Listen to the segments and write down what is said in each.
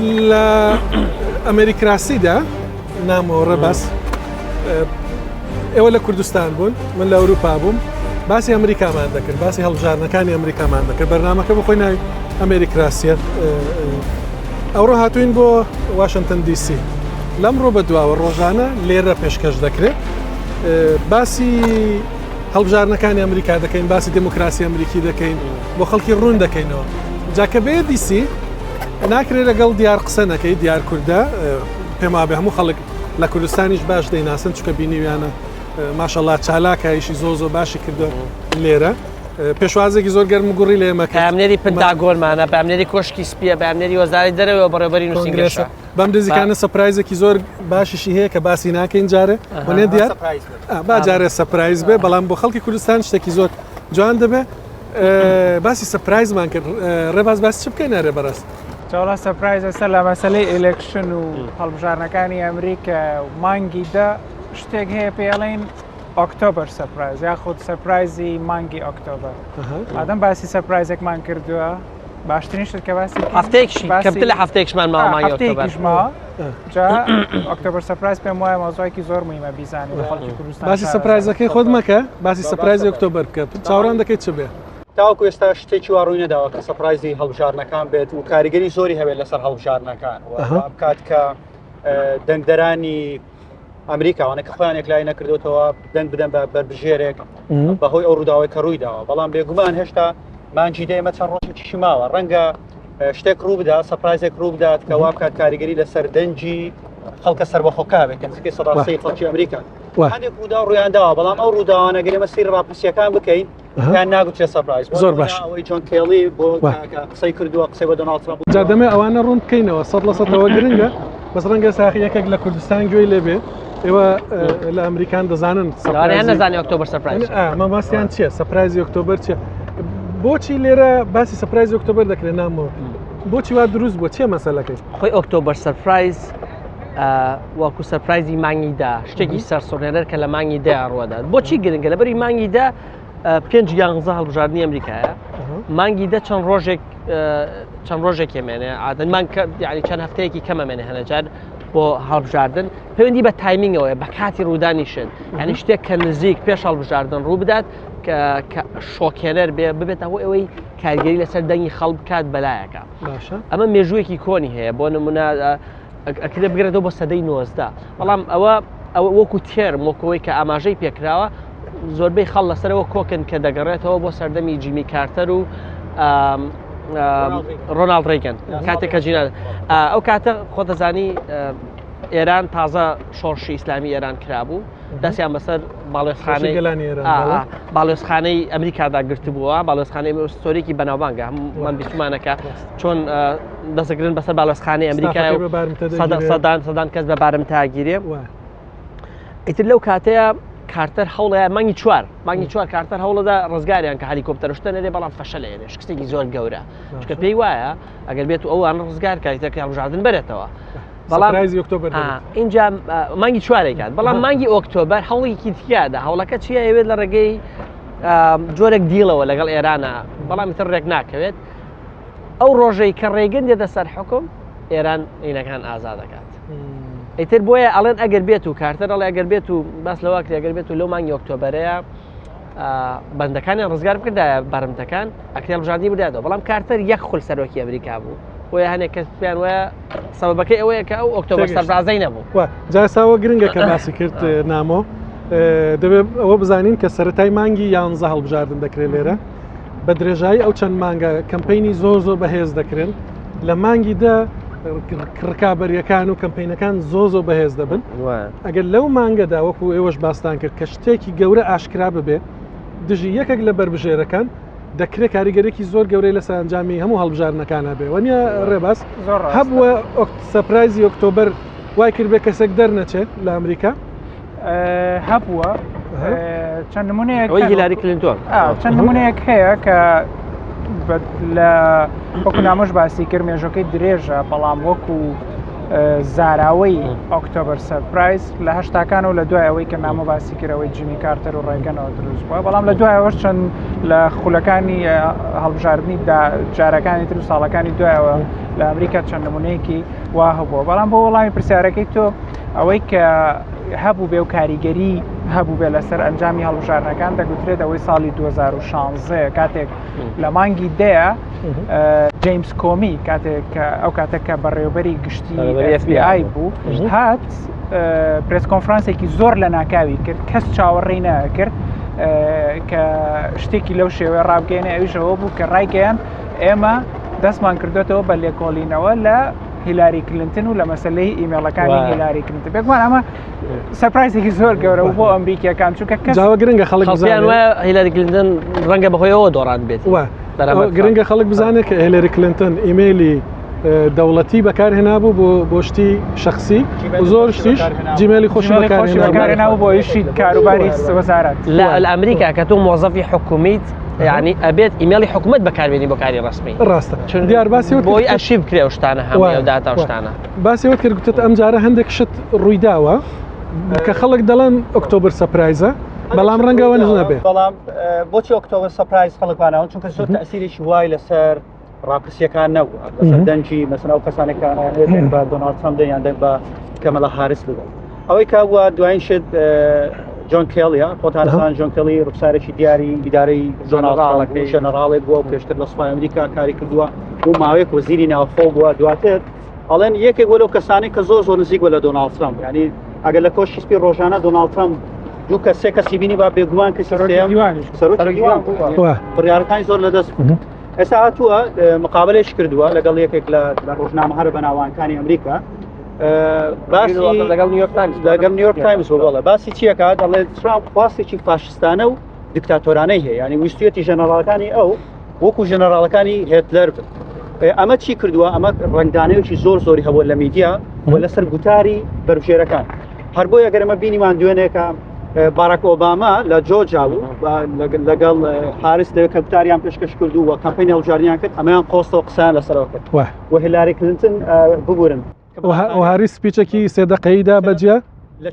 لە ئەمریکراسیدا نامۆ ڕێباز ئێوە لە کوردستان بوون من لە ئەوروپا بووم باسی ئەمریکامان دەکرد باسی هەڵبژاردنەکانی ئەمریکامان دەکرد بەرنمەکە بخۆی ناوی ئەمریکراسیە ئەوڕۆ هاتوین بۆ واشنگتن دیسی لەم ڕۆ بە دواوە ڕۆژانە لێرە پێشکەش دەکرێت باسی هەڵبژاردنەکانی ئەمریکا دەکەین باسی دموکراسی ئەمریکی دەکەین بۆ خەڵکی ڕوون دەکەینەوە جاکە بێ دیسی ناکرێت لەگەڵ دیار قسە نەکەی دیار کوردە پێم وابێ هەموو خەڵک لە کوردستانیش باش دەیناسن چکە بینیویانە ماشەڵا چالاکە ئیشی زۆر زۆر باشی کردو لێرە پێشوازێکی زۆر گەرم و گوڕی لە ئێمە کرد. پەیامنێری پنتاگۆنمانە، پەیامنێری کۆشکی سپییە، پەیامنێری وەزارەتی دەرەوەیە و بەڕێوەبەری نووسینگەشە. بەم نزیکانە surprise ێکی زۆر باشیشی هەیە کە باسی ناکەین جارێ وەنێ دیار با جارێ surprise بێ بەڵام بۆ خەڵکی کوردستان شتێکی زۆر جوان دەبێ باسی surprise مان کرد ڕێباز باسی چ بکەین ئەرێ بەڕاست جاوەڵا surprise ئێستا لە مەسەلەی election و هەڵبژاردنەکانی ئەمریکا و مانگی دە شتێک هەیە پێڵین October surprise یاخود surprise ی مانگی ئۆکتۆبەر ئادەم باسی surprise ێکمان کردووە باشترین شت کە باسی هەفتەیەکشی کەمتر لە هەفتەیەکشمان ماوە مانگی ئۆکتۆبەر ماوە جا October surprise پێم وایە مەوزوعێکی زۆر مهمە بیزانین بۆ خەڵکی کوردستان باسی surprise ەکەی خۆت مەکە باسی surprise ی ئۆکتۆبەر بکە چاوەڕوان دەکەیت چ بێ تاوەکو ئێستا شتێکی وا ڕووی نەداوە کە surprise ی هەڵبژاردنەکان بێت و کاریگەری زۆری هەبێت لەسەر هەڵبژاردنەکان و وا بکات کە دەنگدەرانی ئەمریکا وانە کە خۆیان یەکلایی نەکردوتەوە دەنگ بدەن بە بەربژێرێک بەهۆی ئەو ڕووداوەی کە ڕووی داوە بەڵام بێگومان هێشتا مانگی دە ئێمە چەند ڕۆژێکیشی ماوە ڕەنگە شتێک ڕوو بدا surprise ێک ڕوو بدات کە وا بکات کاریگەری لەسەر دەنگی خەڵکە سەربەخۆکە بێت کە نزیکەی 3% خەڵکی ئەمریکا هەندێک ڕوودا ڕوویان داوە بەڵام ئەو ڕووداوانە گەر ئێمە سەیری ڕاپرسیەکان بکەین یان ناگوترێ surprise زۆر باش ئەوەی جۆن کێڵی بۆ قسەی کردووە قسەی بە دۆناڵد ترەمپ جا دەمێ ئەوانە ڕوون بکەینەوە 100% گرنگە بەس ڕەنگە ساخی یەکێک لە کوردستان گوێی لێبێ ئێوە لە ئەمریکان دەزانن surprise ی نەزانانی October surprise مەبەستیان چییە surprise ی ئۆکتۆبەر چییە بۆچی لێرە باسی surprise ی ئۆکتۆبەر دەکرێت نامۆ بۆچی وا دروست بووە چییە مەسەلەکەی خۆی October surprise وەکو surprise ی مانگی دا شتێکی سەرسوڕهێنەر کە لە مانگی دە ڕوەدات بۆچی گرنگە لەبەری مانگی دە پێنج یانزە هەڵبژاردننی ئەمریکایە مانگی دە چەند ڕۆژێک چەند ڕۆژێک هێمێنێ عادەن مانگ یعنی چەند هەفتەیەکی کەمە مێنێ هەنەجار بۆ هەڵبژاردن پەیوەندی بە timing ەوەیە بە کاتی ڕوودانی شت یعنی شتێک کە نزیک پێش هەڵبژاردن ڕوو بدات کە شۆکێنەر بێ ببێتە هۆی ئەوەی کاریگەری لەسەر دەنگی خەڵک بکات بەلایەکە ئەمە مێژوویەکی کۆنی هەیە بۆ نمونە ئەکرێ بگرێتەوە بۆ سەدەی 19 بەڵام ئەوە ئەوە وەکو term وەکەوەی کە ئاماژەی پێکراوە زۆربەی خەڵ لەسەرەوە کۆکن کە دەگەڕێتەوە بۆ سەردەمی جیمی کارتەر و ڕۆناڵد ڕیگن کاتێک کە جینان ئەو کاتە خۆتەزانی ئێران تازە شۆڕشی ئیسلامی ئێران کرابوو دەستیان بەسەر باڵێزخانەی باڵێزخانەی ئەمریکادا گرتبووە باڵێزخانەی ستۆریکی بەناوبانگە هەموومان بیستمانەکە چۆن دەسەگرن بەسەر باڵێزخانەی ئەمریکا سەدان سەدان کەس بە بارمتاگیرێ ئیتر لەو کاتەیە کارتەر هەوڵەیە مانگی چوار مانگی چوار کارتەر هەوڵەدا ڕزگاریان کە هەلیکۆپتەر شتە نەرێ بەڵام فەشە لێنێ شکستێکی زۆر گەورە چکە پێی وایە ئەگەر بێت و ئەوان ڕزگار کاتەکە هەڵبژاردن بەرێتەوە بەڵام ئۆکتۆبەر اینجا مانگی چوارێکات بەڵام مانگی ئۆکتۆبەر هەوڵێکی تیادا هەوڵەکە چیە ئەوێت لە ڕێگەی جۆرێک deal ەوە لەگەڵ ئێرانە بەڵام تر ڕێک ناکەوێت ئەو ڕۆژەی کە ڕێگن دێتە سەر حکم ئێران ئینەکان ئازاد دەکات ئیتر بۆیە ئەڵێن ئەگەر بێت و کارتەر ئەڵێ ئەگەر بێت و باس لەوە کرێ ئەگەر بێت و لەو مانگی ئۆکتۆبەرەیە بەندەکانیان ڕزگار بکردایە بارمتەکان ئەکرێ هەڵبژاردنی بداتەوە بەڵام کارتەر یەک خول سەرۆکی ئەمریکا بوو بۆیە هەنێک کەس پێیان وایە سەبەبەکەی ئەوەیە کە ئەو October surprise ەی نەبوو جاساوە گرنگە کە باسی کرد نامۆ دەبێت ئەوە بزانین کە سەتای مانگی یانزە هەڵبژاردن دەکرێت لێرە بە درێژایی ئەو چەند مانگە کەمپینی زۆر زۆر بەهێز دەکرێن لە مانگی دە ڕکابەریەکان و کەمپینەکان زۆ زۆ بەهێز دەبن ئەگەر لەو مانگەدا وەکو ئێوەش باستان کرد کە شتێکی گەورە ئاشکرا ببێ دژی یەکێک لە بەربژێرەکان دەکرێت کاریگەرێکی زۆر گەورەی لەسەر ئەنجامی هەموو هەڵبژاردنەکان هەبێ وەنیە ڕێباز هەبووە surprise ی ئۆکتۆبەر وای کرد بێ کەسێک دەرنەچێت لە ئەمریکا هەبووە چەند نمونەیەک هیلاری کلینتۆن چەند نمونەیەک هەیە کە لە وەکو نامۆش باسی کرد مێژەکەی درێژە بەڵام وەکو زاراوەی October surprise لە هەشتاکان و لە دوای ئەوەی کە نامە باسی کردەوەی جیمی کارتەر و ڕێگەنەوە دروست بووە بەڵام لە دوای ئەوەش چەند لە خولەکانی هەڵبژاردنی جارەکانی تر و ساڵەکانی دوایەوە لە ئەمریکا چەند نمونەیەکی وا هەبووە بەڵام بۆ وەڵامی پرسیارەکەی تۆ ئەوەی کە هەبوو بێ و کاریگەری هەبوو بێ لەسەر ئەنجامی هەڵبژاردنەکان دەگوترێت ئەوەی ساڵی 2016 کاتێک لە مانگی دەیە جەیمس کۆمی کاتێک کە ئەو کاتە کە بەڕێوبەری گشتی FBI بوو هات press conference ێکی زۆر لە ناکاوی کرد کەس چاوەڕێی نەکرد کە شتێکی لەو شێوەیە ڕابگەێنێ ئەویشەوە بوو کە ڕایگەیان ئێمە دەستمان کردوێتەوە بە لێکۆڵینەوە لە هیلاری کلنتن و لە مەسلەی ئیمێڵەکانی هیلاری کلنتن بێگومان ئەمە surprise ێکی زۆر گەورە بۆ ئەمریکیەکان چونکە کەس جاوە گرنگە خەڵک بزانێت وایە هیلاری کلنتن ڕەنگە بەهۆیەوە دۆڕان بێت گرنگە خەڵک بزانێت کە هێلری کلنتن ئیمەیلی دەوڵەتی بەکارهێنابوو بۆ بۆ شتی شخصی زۆر شتیش جیمێلی خۆشی بەکارهێنابوو بۆ ئیشی کاروباری وەزارەت لە ئەمریکا کە تۆ مۆزەفی حکومیت یعنی ئەبێت ئیمێڵی حکومت بەکاربێنی بۆ کاری ڕسمی ڕاستە چون دیار باسی بۆی ئەرشیف بکرێ ئەو شتانە هەموو داتا و شتانە باسی وە کرد گوتت ئەم جارە هەندێک شت ڕوویداوە کە خەڵک دەڵێن October surprise ە بەڵام ڕەنگەوە نەبێت بەڵام بۆچی October surprise خەڵکانەوە چونکە زۆر تەسیرێکی وای لەسەر ڕاپرسیەکان نەبوو لەسەر دەنگی مەسەن ئەو کەسانێک کە دەنگ بە دۆناڵد ترەمپ دەن یان دەنگ بە کەمەلا هاریس بدەن ئەوەی کە بووە دوایین شت جۆن کێڵیە خۆتان زان جۆن کێڵی ڕوخسارێکی دیاری ئیدارەی دۆناڵد ترەمپ بوو، ژەنەراڵێک بووە و پێشتر لە سوپای ئەمریکا کاری کردووە بۆ ماوەیەک وەزیری ناوخۆ بووە دواتر ئەڵێن یەکێک بۆ لەو کەسانی کە زۆر زۆر نزیک بووە لە دۆناڵد ترەمپ یعنی ئەگەر لە کۆشکی سپی ڕۆژانە دۆناڵد ترەمپ دوو کەس سێ کەسی بینی با بێگومان کەسی سێیەم سەرۆکی دیوان بوو بڕیارەکانی زۆر لەدەست بوو. ئێستا هاتووە مقابلێش کردووە لەگەڵ یەکێک لە ڕۆژنامە هەرە بەناوانکانی ئەمریکا باسی لەگەڵ نیویۆرک تایمز لەگەڵ نیویۆرک تایمز بڵێ باسی چیەکە دەڵێت ترامپ خواستێکی فاشستانە و دیکتاتۆرانەی هەیە ینی ویستویەتی ژەنەراڵەکانی ئەو وەکو ژەنەراڵەکانی هێتلەر بن ئەمە چی کردووە ئەمە ڕنگدانەوەکی زۆر زۆری هەبووە لە میدیا و لەسەر گوتاری بەربژێرەکان هەر بۆیە گەر ئەمە بینیمان دوێنێکە باراک ئۆباما لە جۆرجیا بوو لەگەڵ هاریس لەوێ کە گوتاریان پێشکەش کرد و کەمپەینی هەڵبژاردنیان کرد ئەمەیان قۆستەوە قسەیان لەسەرەوە کرد و هیلاری کلینتن ببورن و هاریس speech ێکی سێ دەقەییدا بەجیا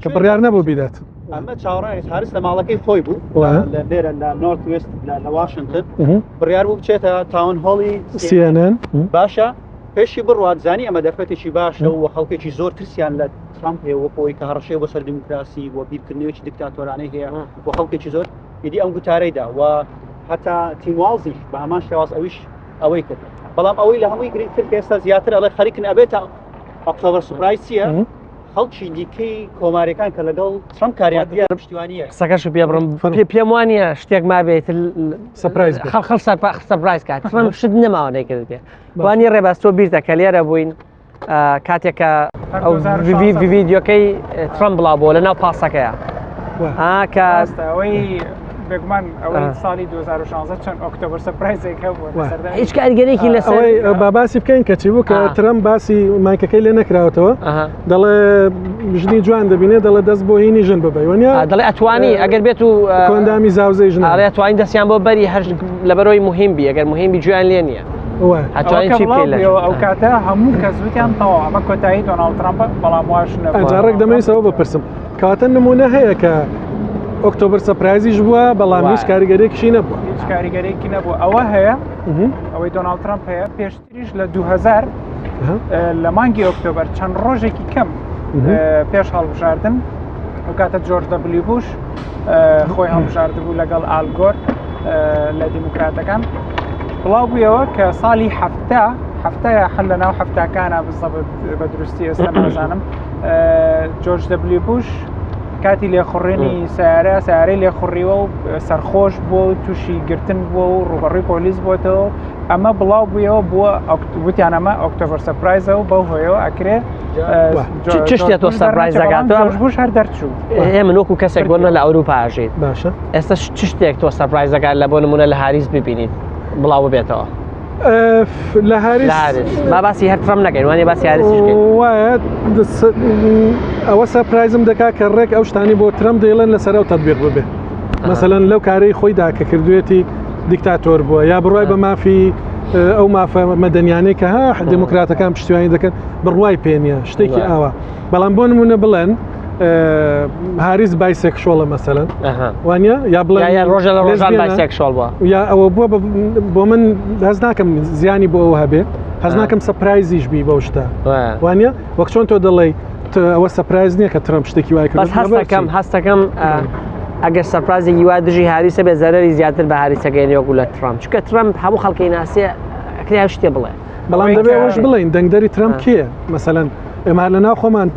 کە بڕیار نەبوو بیدات ئەمە چاوەڕێ هاریس لە ماڵەکەی خۆی بوو لە لێرە لە نۆرت وێست لە واشنگتن بڕیار بوو بچێتە town hall ی CNN باشە پێشی بڕوات زانی ئەمە دەرفەتێکی باشە و خەڵکێکی زۆر ترسیان لە ترامپ هەیە وەکو ئەوەی کە هەڕەشەیە بۆ سەر دیموکراسی و بیرکردنەوەیەکی دیکتاتۆرانەی هەیە و خەڵکێکی زۆر ئیدی ئەم گوتارەی دا و هەتا تیم واڵزیش بە هەمان شێواز ئەویش ئەوەی کرد بەڵام ئەوەی لە هەمووی گرنگتر کە ئێستا زیاتر ئەڵێ خەریکن ئەبێتە October surprise چییە خەڵکی دیکەی کۆماریەکان کە لەگەڵ ترامپ کاریان دیار پشتیوانیە قسەکەش پێ بڕم پێم وانە شتێک مابێت surprise خەڵ خەڵ surprise کات ترامپ شت نەماوە نەیکرد بێ وانی ڕێباز تۆ بیرتە کە لێرە بووین کاتێک کە ئەو ڤیدیۆکەی ترەمپ بڵاو بۆ لە ناو پاسەکەیە کە ئەوەی بێگومان ئەوەی ساڵی 2016 چەند October surprise ێک هەبوو هیچ کاریگەرێکی لەسەر با باسی بکەین کەچی بوو کە ترەمپ باسی مایکەکەی لێ نەکراوەتەوە دەڵێ ژنی جوان دەبینێ دەڵێ دەست بۆ هینی ژن ببەی وەنیە دەڵێ ئەتوانی ئەگەر بێت و کۆندامی زاوزەی ژن ئەڵێ ئەتوانی دەستیان بۆ بەری هەر لەبەرەوەی مهم بی ئەگەر مهم بی گوێیان لێ نییە هەتوانی چی بکەی لە ئەو کاتە هەموو کەس وتیان تەواو ئەمە کۆتایی دۆناڵد ترامپە بەڵام واش نەبوو ئەجا ڕێک دەمەویستەوە بپرسم کەواتە نمونە هەیە کە October surprise یش بووە بەڵام هیچ کاریگەریەکیشی نەبووە هیچ کاریگەریەکی نەبوو ئەوە هەیە ئەوەی دۆناڵد ترامپ هەیە پێشتریش لە 2000 لە مانگی ئۆکتۆبەر چەند ڕۆژێکی کەم پێش هەڵبژاردن ئەو کاتە جۆرج دەبلیو بوش خۆی هەڵبژاردبوو لەگەڵ ئالگۆر لە دیموکراتەکان بڵاو بوویەوە کە ساڵی هەفتا هەفتەیە حل لە ناو هەفتاکانە بزەبت بە دروستی ئێستا نازانم جۆرج دەبلیو بوش کاتی لێخوڕینی سیارە سیارەی لێخوڕیوە و سەرخۆش بووە و تووشی گرتن بووە و ڕوبەڕووی پۆلیس بووەتەوە ئەمە بڵاو بوویەوە بووە وتیان ئەمە October surprise ە و بەو هۆیەوە ئەکرێ چ شتێ تۆ surprise دەکات بوش هەر دەرچوو ئێ من وەکو کەسێک بۆ لە ئەوروپا ئاژیت باشە ئێستا چ شتێک تۆ surprise دەکات لە بۆ نمونە لە هاریس ببینیت بڵاو ببێتەوە لە هاریس با باسی هەر ترەمپ نەکەین وانێ باسی هاریسیش بکەین وایە ئەوە surprise م دەکات کە ڕێک ئەو شتانی بۆ ترەمپ دەیڵێن لەسەر ئەو تەطبیق ببێ مەسەلەن لەو کارەی خۆیدا کە کردوێتی دیکتاتۆر بووە یا بڕای بە مافی ئەو مافە مەدەنیانەی کە ها دێموکراتەکان پشتیوانی دەکەن بڕوای پێ نییە شتێکی ئاوا بەڵام بۆ نمونە بڵێن هاریس bisexual ە مەسەلەن وانە یا بڵێ ڕۆژە لە ڕۆژان bisexual بووە یا ئەوە بووە بۆ من هەز ناکەم زیانی بۆ ئەو هەبێ هەز ناکەم surprise یش بی بەو شتە وانە وەک چۆن تۆ دەڵێ ئەوە surprise نییە کە ترەمپ شتێکی وای کرد بەس هەستەکەم هەستەکەم ئەگەر surprise ێکی وا دژی هاریسە بێ زەرەری زیاتر بە هاریسەکەی وەکو لە ترامپ چونکە ترامپ هەموو خەڵکی ناسێ ئەکرێ هەر شتێ بڵێ بەڵام دەبێ ئەوەش بڵین دەنگدەری ترەمپ کێ مەسەلەن ئێمە لە ناو خۆمان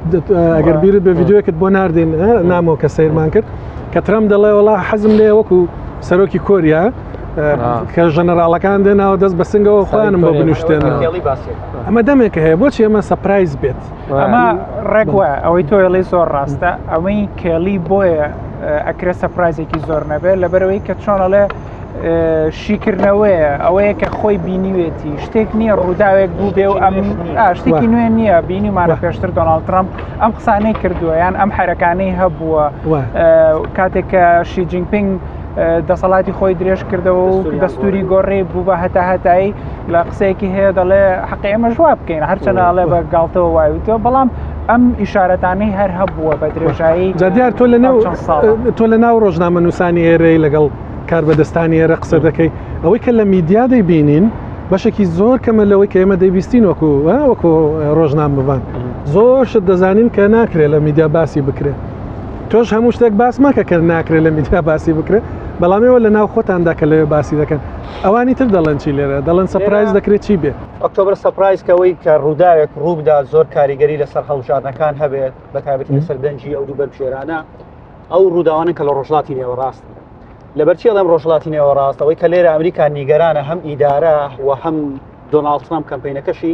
ئەگەر بیرت بە ڤیددیوەکت بۆ ناردین نامۆ کە سەیرمان کرد کە ترەمپ دەڵێ وڵا حەزم لێ وەکو سەرۆکی کۆریا کە ژەنەراڵەکان دێناوە دەست بە سنگەوە خۆیانم بۆ بنوشتێن ئەمە دەمێکە هەیە بۆچی ئەمە surprise بێت ئەمە ڕێک وایە ئەوەی تۆ ئەڵێی زۆر ڕاستە ئەوەی کێڵی بۆیە ئەکرێ surprise ێکی زۆر نەبێت لەبەرەوەی کە چۆن ئەڵێ شیکردنەوەیە ئەوەیە کە خۆی بینیوێتی شتێک نییە ڕووداوێک بوو بێ و ئەم شتێکی نوێ نییە بینیمانە پێشتر دۆناڵد ترامپ ئەم قسانەی کردووە یان ئەم حرەکانەی هەبووە کاتێک کە شی جینپینگ دەسەڵاتی خۆی درێژ کردەوە و دەستوری گۆڕی بوو بە هەتا هەتایی لە قسەیەکی هەیە دەڵێ حەقی ئێمە ژوا بکەین هەرچەند ئاڵێ بە گاڵتەوە وایوتەوە بەڵام ئەم ئیشارەتانەی هەر هەبووە بە درێژایی جا دیار تۆ لە ناو تۆ لە ناو ڕۆژنامە نووسانی ئێرەی لەگەڵ کاربەدەستانی ئێرە قسە دەکەی ئەوەی کە لە میدیا دەیبینین بەشێکی زۆر کەمە لەوەی کە ئێمە دەیبیستین وەکو وەکو ڕۆژنامەڤان زۆر شت دەزانین کە ناکرێت لە میدیا باسی بکرێت تۆش هەموو شتێک باس مەکە کە ناکرێت لە میدیا باسی بکرێت بەڵام ئێوە لە ناو خۆتاندا کە لەوێ باسی دەکەن ئەوانی تر دەڵێن چی لێرە دەڵێن surprise دەکرێت چی بێ October surprise کەەوەی کە ڕووداوێک ڕووبدا زۆر کاریگەری لەسەر هەڵبژاردنەکان هەبێت بە تایبەتی لەسەر دەنگی ئەو دوو بەربژێرانە ئەو ڕووداوانە کە لە ڕۆژهەڵاتی نێوەڕاست لەبەرچی ئەڵێم ڕۆژهەڵاتی نێوەڕاست ئەوەی کە لێرە ئەمریکا نیگەرانە هەم ئیدارە و هەم دۆناڵد ترامپ کەمپینەکەشی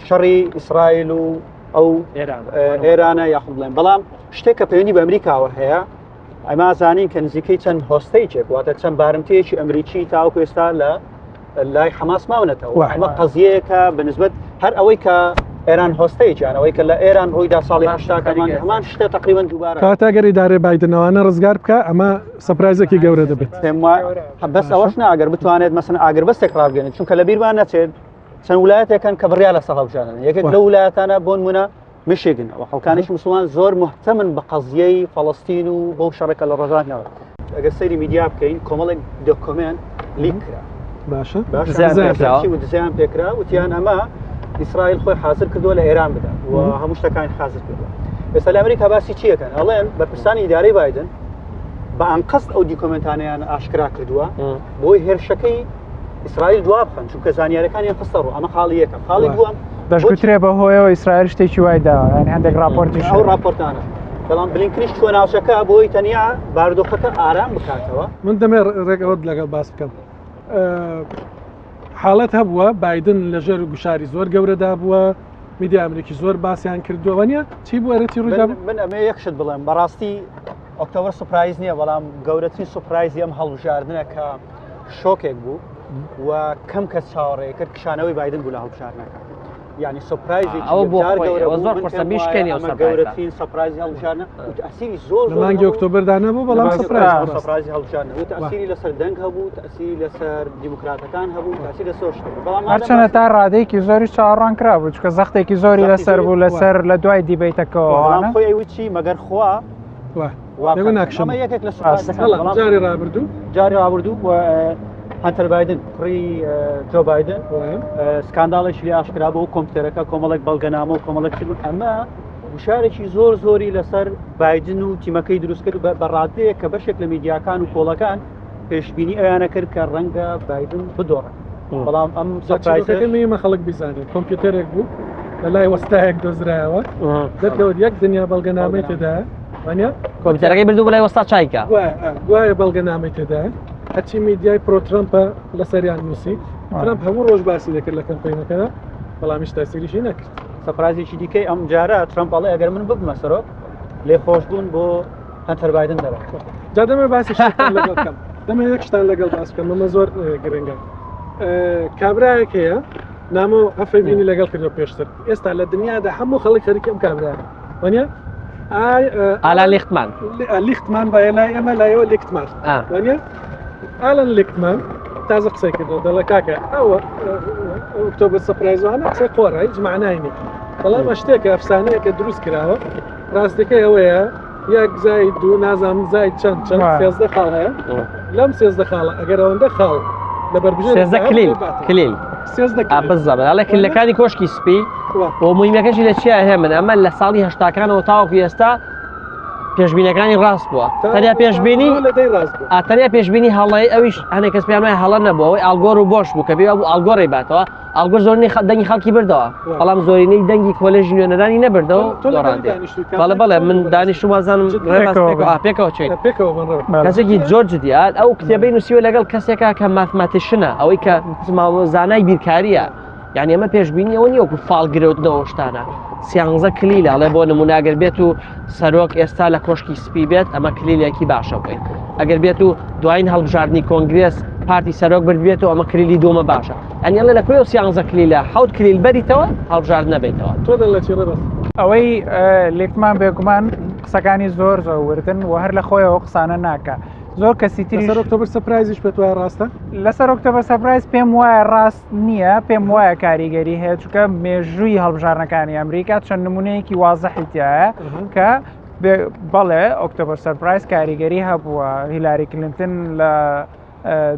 شەڕی ئیسرائیل و ئەو ئێرانە یاخود بڵێن بەڵام شتێک کە پەیوەندی بە ئەمریکاوە هەیە ئەما زانین کە نزیکەی چەند hostage ێک واتە چەند بارمتەیەکی ئەمریکی تاوەکو ئێستا لە لای حەماس ماونەتەوە ئەمە قەزیەیەکە بەنسبەت هەر ئەوەی کە ئێران hostage یان ئەوەی کە لە ئێران ڕوویدا ساڵی هەشتاکەمان هەمان شتە تقریبا دووبارە کاتە گەر ئیدارەی بایدنەوانە ڕزگار بکە ئەمە surprise ێکی گەورە دەبێت پێم بەس ئەوەش نا ئەگەر بتوانێت مەسن ئاگربەستێک ڕابگەێنێت چونکە لە بیرمان نەچێت چەند ولایەتێکن کە بڕیار لەسەر هەڵبژاردن یەکێک لەو ولایەتانە بۆ نمونە میشیگن و خەڵکانیش مسلمان زۆر مهتەمن بە قەزیەی فەڵەستین و بەو شەڕێکە لە ڕۆژهەڵات ئەگەر سەیری میدیا بکەین کۆمەڵێک document leak کرا باشە باشە دزیان پێکرا وتیان ئەمە ئیسرائیل خۆی حاضر کردووە لە ئێران بدات و هەموو شتەکانی حاضر کردووە ئێستا لە ئەمریکا باسی چیەکەن ئەڵێن بەرپرسانی ئیدارەی بایدن بە ئەنقەست ئەو document انەیان ئاشکرا کردووە بۆی هێرشەکەی ئیسرائیل دوا بخەن چونکە زانیارەکانیان خستە ڕوو ئەمە خاڵی یەکەم خاڵی دووەم دەشگوترێ بە هۆیەوە ئیسرائیل شتێکی وای داوە یانی هەندێک راپۆرتی ئەو راپۆرتانە بەڵام بلینکنیش چوە ناوچەکە بۆی تەنیا بارودۆخەکە ئارام بکاتەوە من دەمێ ڕێک ئەوەت لەگەڵ باس بکەم حاڵەت هەبووە بایدن لەژێر گوشاری زۆر گەورەدا بووە میدیا ئەمریکی زۆر باسییان کردووە نیە چی بوو ئەرەتی ڕوودا من ئەمە یەک شت بڵێم بەڕاستی October surprise نییە بەڵام گەورەترین surprise ی ئەم هەڵبژاردنە کە شۆکێک بوو و کەم کەس چاوەڕێ کرد کشانەوەی بایدن بوو لە هەڵبژاردنەکە یعنی surprise ێکی ئەوە بۆ یەکجار خۆی، گەورە ئەوە بوو. زۆر من قورسە پێم بیشکێنی وایە ئەو ئەمە surprise ە. گەورەترین surprise ی هەڵبژاردنە و تەئسیری زۆر لە زۆر مانگی هەبوو. ئۆکتۆبەردا نەبوو بەڵام بەس surprise آه. بوو. surprise ی هەڵبژاردنە و تەئسیری لەسەر دەنگ هەبوو تەئسیری لەسەر دیموکراتەکان هەبوو تەئسیری لەسەر شت هەبوو. بەڵام مادەم هەرچەنە تا ڕادەیەکی زۆری چاوەڕوان کرا بوو چونکە زەختێکی زۆری زەختی لەسەر زۆری- بوو لەسەر لە دوای debate ەکەوە بەڵام ئەوانە. خۆی ئەیوت چی مەگەر خوا وا. وا دەگو بکات. ناکشم. ئەمە یەکێک لە surprise ەکان. بەڵام بەڵام جاری ڕابردوو جاری ڕابردوو و هەنتەر بایدن کوڕی جۆ بایدن scandal ێکی لێ ئاشکرا بوو کۆمپیوتەرەکە کۆمەڵێک بەڵگەنامە و کۆمەڵێک شت بوو. ئەمە گوشارێکی زۆر زۆری لەسەر بایدن و تیمەکەی دروست کرد بە ڕادەیەک کە بەشێک لە میدیاکان و poll ەکان پێشبینی ئەویانە کرد کە ڕەنگە بایدن بدۆڕێت بەڵام ئەم surprise ە چیرۆکەکە مهمە خەڵک بیزانێت کۆمپیوتەرێک بوو لە لای وەستایەک دۆزرایەوە دەرکەوت یەک دنیا بەڵگەنامەی تێدایە وانە کۆمپیوتەرەکەی بردو بەلای وەستا چایکە گوایە بەڵگەنامەی تێدایە هەرچی میدیای pro ترەمپە لەسەریان نووسی ترەمپ هەموو ڕۆژ باسی دەکرد لە کەمپینەکەدا بەڵام هیچ تاسیریشی نەکرد surprise ێکی دیکەی ئەم جارە ترەمپ ئەڵێ ئەگەر من ببمە سەرۆک لێخۆشبوون بۆ هەنتەر بایدن دەبێت جا دەمێ باسی شتێکتان لەگەڵ بکەم دەمێ یەک شتان لەگەڵ باس بکەم ئەمە زۆر گرنگە کابرایەک هەیە نامۆ هەفەبینی لەگەڵ کردو پێشتر ئێستا لە دنیادا هەموو خەڵک خەریکی ئەم کابرایە وانە ئالان لیختمان لیختمان باە لای ئەمە لایەوە لیکتمان وانە ئالان لیکتمان تازە قسەی کردو دەڵێ کاکە ئەوە October surprise وانە قسەی قۆڕە هیچ معنای نییە بەڵام شتێکە ئەفسانەیەکە دروست کراوە ڕاستەکەی ئەوەیە یەک زای دوو نازانم زای چەند چەند 13 خاڵ هەیە لەم 13 خاڵە ئەگەر ئەوەندە خاڵ لە بەربژێر 13 کلیل کلیل 13 کلیل بزەبە ئەڵێ کلیلەکانی کۆشکی سپی و مویمەکەشی لە چیا هەیە من ئەمە لە ساڵی هەشتاکانەوە تاوەکو ئێستا پێشبینەکانی ڕاست بووە تەنیا پێشبینی تەنیا پێشبینی هەڵی ئەویش هەنێک کەس پێیان وایە هەڵە نەبوو ئەوەی ئالگۆر و بۆش بوو کە پێی وابوو ئالگۆڕی باتەوە ئالگۆر زۆرینەی دەنگی خەڵکی بردەوە بەڵام زۆرینەی دەنگی کۆلێژی نوێنەرانی نەبردەوە بەڵێ بەڵێ من دانیشتوم وازانم پێکەوە چین کەسێکی زۆر جدیە ئەو کتێبەی نووسیوە لەگەڵ کەسێکا کە mathematician ە ئەوەی کە زانای بیرکاریە یعنی ئەمە پێشبینی ئەوە نییە وەکو فاڵ گرەوتنەوە شتانە سیانزە کلیلە ئەڵێ بۆ نموناگەر بێت و سەرۆک ئێستا لە کۆشکی سپی بێت ئەمە کلیلێکی باشە بۆی ئەگەر بێت و دوایین هەڵبژاردنی کۆنگرێس پارتی سەرۆک برد بێت و ئەمە کلیلی دوومە باشە ئەنی ئەڵێ لە کوێ و سیانزە کلیلە حەوت کلیل بەریتەوە هەڵبژارد نەبیتەوە تۆ دەڵێ چی ڕێبەز ئەوەی لێکمان بێگومان قسەکانی زۆر زۆر وردن و هەر لە خۆیەوە قسانە ناکە زۆر کەسی تری لەسەر October surprise یش پێت وایە ڕاستە؟ لەسەر October surprise پێم وایە ڕاست نییە پێم وایە کاریگەری هەیە چونکە مێژووی هەڵبژارنەکانی ئەمریکا چەند نمونەیەکی وازحی تایە کە بەڵێ October surprise کاریگەری هەبووە هیلاری کلینتن لە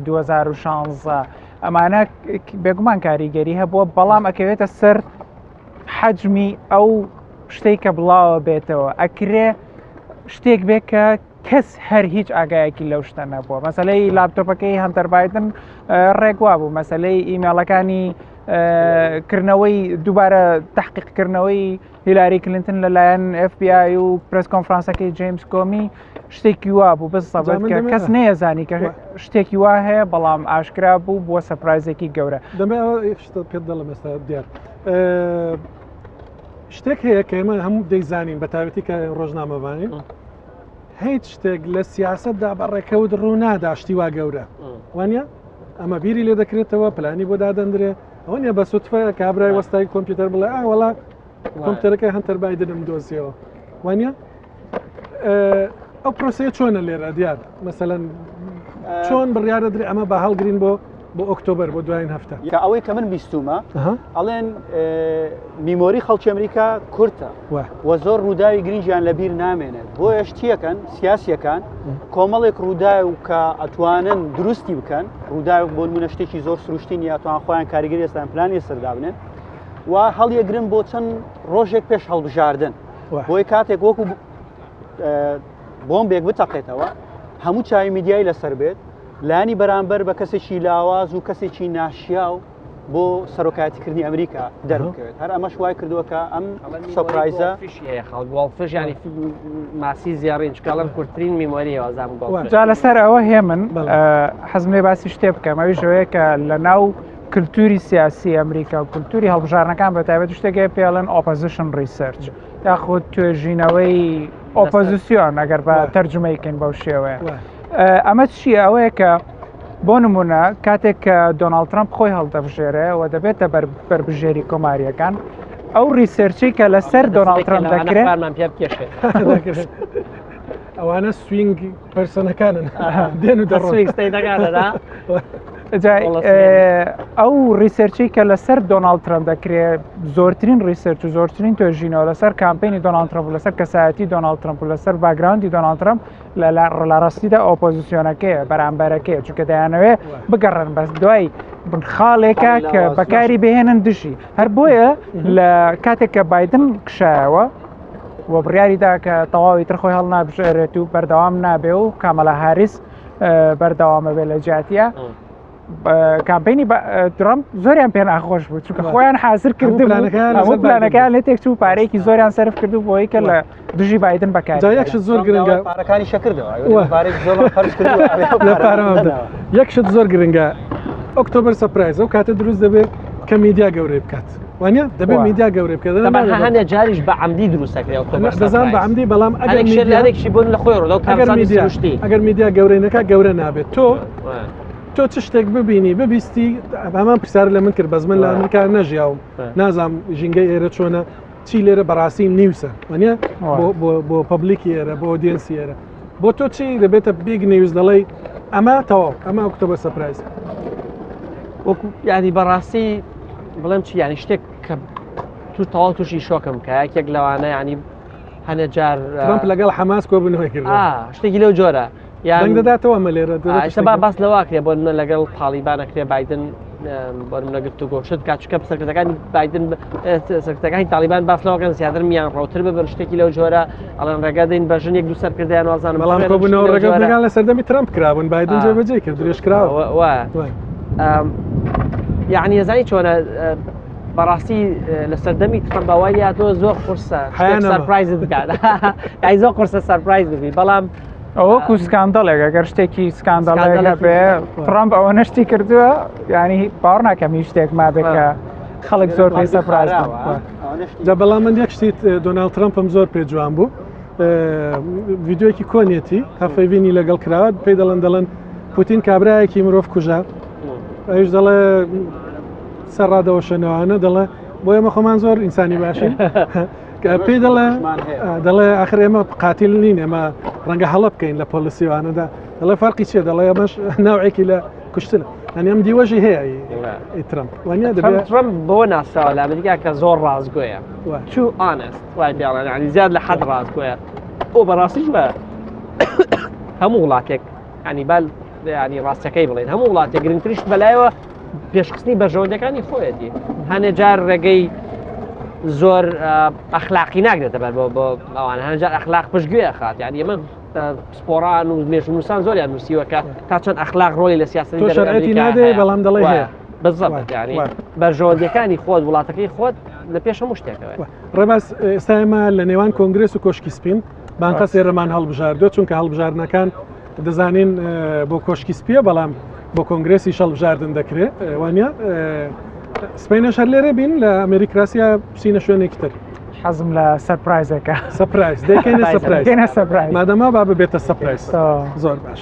2016 ئەمانە بێگومان کاریگەری هەبووە بەڵام ئەکەوێتە سەر حەجمی ئەو شتێک کە بڵاوە بێتەوە ئەکرێ شتێک بێ کە کەس هەر هیچ ئاگایەکی لەو شتە نەبووە مەسلەی لاپتۆپەکەی هەنتەر بایدن ڕێکوا بوو مەسلەی ئیمێڵەکانی کردنەوەی دووبارە تحقیقکردنەوەی هیلاری کلینتن لەلایەن FBI و press conference ەکەی جیمز کۆمی شتێکی وا بوو بزەبت کە کەس نەیەزانی کە شتێکی وا هەیە بەڵام ئاشکرا بوو بووە surprise ێکی گەورە دەمێ پێت دەڵم ئێستا دیار شتێک هەیە کە ئێمە هەموو دەیزانین بە تایبەتی کە ڕۆژنامەوانین هیچ شتێک لە سیاسەتدا بە ڕێکەوت ڕوو نادا شتی وا گەورە وانە ئەمە بیری لێ دەکرێتەوە پلانی بۆ دادەندرێ ئەوە نیە بە سوتفە کابرای وەستای کۆمپیوتەر بڵێ ئا وەڵا کۆمپیوتەرەکە هەنتەر بایدنم دۆزیەوە وانە ئەو پرۆسەیە چۆنە لێرە دیار مەسەەن چۆن بڕیارە درێ ئەمە بە هەڵگرین بۆ بۆ ئۆکتۆبەر بۆ دوایین هەفتە کە ئەوەی کە من بیستومە ئەڵێن memory خەڵکی ئەمریکا کورتە و زۆر ڕووداوی گرنگیان لەبیر نامێنێت بۆیە شتیەکەن سیاسیەکان کۆمەڵێک ڕووداو کە ئەتوانن دروستی بکەن ڕووداو بۆ نمونە شتێکی زۆر سروشتی نیە توان خۆیان کاریگەری ئێستان پلانی سەردابنێن و هەڵیەگرن بۆ چەند ڕۆژێک پێش هەڵبژاردن بۆی کاتێک وەکو بۆمبێک بتەقێتەوە هەموو چاوی میدیای لەسەر بێت لانی بەرامبەر بە کەسێکی لاواز و کەسێکی ناشیاو بۆ سەرۆکایەتیکردنی ئەمریکا دەربکەوێت هەر ئەمەش وای کردووە کە ئەم surprise ە goldfish ینی ماسی زیاڕین چکاڵم کورتترین memory وازام جا لەسەر ئەوە هێمن حەزم لێ باسی شتێ بکەم ئەویش ئەوەیە کە لە ناو کللتوری سیاسی ئەمریکا و کللتوری هەڵبژارنەکان بە تایبەت شتێک پێڵێن opposition research یاخود توێژینەوەی ئۆپۆزیسیۆن ئەگەر بە تەرجمەی کەین بەو شێوەیە ئەمە چییە ئەوەیە کە بۆ نمونە کاتێک کە دۆناڵد ترامپ خۆی هەڵدەبژێرێ و دەبێتە بەر بەربژێری کۆماریەکان ئەو research ی کە لەسەر دۆناڵد ترامپ دەکرێت پێ بکێشێت ئەوانە swing person ەکانن دێن و دەڕۆن ئەو research ی کە لەسەر دۆناڵد ترەمپ دەکرێت زۆرترین research و زۆرترین توێژینەوە لەسەر کامپینی دۆناڵد ترەمپ و لەسەر کەسایەتی دۆناڵد ترەمپ و لەسەر background ی دۆناڵد ترەمپ لە ڕاستیدا ئۆپۆزیسیۆنەکەیە بەرامبەرەکەیە چونکە دەیانەوێت بگەڕن بەس دوای خاڵێکە کە بەکاری بهێنن دژی هەر بۆیە لە کاتێک کە بایدن کشایەوە و بڕیاری دا کە تەواوی تر خۆی هەڵنابژێرێت و بەردەوام نابێ و کامەلا هاریس بەردەوامە بێ لە جیاتە کامپینی ترامپ زۆریان پێ ناخۆش بوو چونکە خۆیان حاضر کرد هەموو پلانەکان لێ تێک چوو پارێکی زۆریان سەرف کرد و بۆی کە لە دژی بایدن بەکار یەک شت زۆر گرنگە پارەکانی شەکردەوە یەک شت زۆر گرنگە October surprise ئەو کاتە دروست دەبێت کە میدیا گەورەی بکات وانە دەبێت میدیا گەورەی بکات هەندێک جاریش بە عەمدی دروست دەکرێت دەزان بە عەمدی بەڵام ئەگەر میدیارێکشی بۆن لە خۆی ڕووداو ئەگەر میدیا گەورەی نەکا گەورە نابێت تۆ تۆ چ شتێک ببینی ببیستی هەمان پرسیار لە من کرد بەس من لە ئەمریکا نەژیاوم نازانم ژینگەی ئێرە چۆنە چی لێرە بەڕاستی news ە وانە بۆ public ی ئێرە بۆ audience ی ئێرە بۆ تۆ چی دەبێتە big news دەڵێ ئەمە تەواو ئەمە October surprise. وەکو ینی بەڕاستی بڵێم چی ینی شتێک کە تو تەواو تووشی شۆکم کە یەکێک لەوانە ینی هەنێ جار ترەمپ لەگەڵ حەماس کۆبوونەوەی کرد شتێکی لەو جۆرە یان دەنگ دەداتەوە ئەمە لێرە ئێستا با باس لەوە کرێ بۆ منە لەگەڵ تاڵیبان ئەکرێ بایدن بۆ منە گفتوگۆ شت بکات چونکە سەرکردەکانی بایدن سەرکردەکانی تاڵیبان باس لەوەکەن زیاتر میان ڕەوتر ببن شتێکی لەو جۆرە ئەڵێن ڕێگا دەین بە ژن یەک دوو سەرکردیان وازانم بەڵام کۆبوونەوە ڕێگەکان لە سەردەمی ترەمپ کرابوون بایدن جێبەجێ کرد درێژکراوە یعنی ئەزانی چۆنە بەڕاستی لە سەردەمی ترەمپ باوای لاتەوە زۆر قورسە surprise بکات ئای زۆر قورسە surprise ببی بەڵام ئەوەکو scandal ێک ئەگەر شتێکی scandal ێک هەبێ ترامپ ئەوە نەشتی کردووە ینی باوەڕ ناکەم هیچ شتێک مابێت کە خەڵک زۆر پێی surprise جا بەڵام من یەک شتیت دۆناڵد ترامپم زۆر پێ جوان بوو ڤیددیوەکی کۆنیەتی هەفەیڤینی لەگەڵ کراوە پێی دەڵێن دەڵێن پوتین کابرایەکی مرۆڤ کوژە ئەویش دەڵێ سەر ڕادەوەشێنەوانە دەڵێ بۆ ئێمە خۆمان زۆر ئینسانی باشین پێی دەڵێ دەڵێ ئاخر ئێمە قاتیل نین ئێمە ڕەنگە هەڵە بکەین لە policy وانەدا دەڵێ فەرقی چیە دەڵێ ئەمەش ناوێکی لە کوشتنە ئەنی ئەم دیوەژی هەیە ترمپ وانە ترمپ بۆ ناسراوە لە ئەمریکا کە زۆر ڕاستگۆیە too honest وای پێڵێن ینی زیاد لە حەد ڕاستگۆیە ئەو بەڕاستیش بە هەموو وڵاتێک ینی بال ینی ڕاستەکەی بڵێن هەموو وڵاتێک گرنگتریش بەلایەوە پێشخستنی بەرژەوەندەکانی خۆیەتی هەنێ جار ڕێگەی زۆر ئەخلاقی ناگرێتە بەر بۆ بۆ ئەوان هەنجار ئەخلاق پشتگوێ خات یعنی ئەمە پسپۆران و مێژوونووسان زۆریان نووسیوە کە تا چەند ئەخلاق ڕۆلی لە سیاسەتی شەرعەتی نادێ بەڵام دەڵێ هەیە بالضبط یعنی بەرژەوەندیەکانی خۆت وڵاتەکەی خۆت لە پێش هەموو شتێکەوە ڕێباز ئێستا ئێمە لە نێوان کۆنگرس و کۆشکی سپین بانقە سێرەمان هەڵبژاردووە چونکە هەڵبژاردنەکان دەزانین بۆ کۆشکی سپیە بەڵام بۆ کۆنگرێسی هەڵبژاردن دەکرێت وانە سپینەش هەر لێرە بین لە ئەمریکراسیا بچینە شوێنێکی تر حەزم لە surprise ێکە surprise دەکەینە surprise surprise مادەما با ببێتە surprise زۆر باش.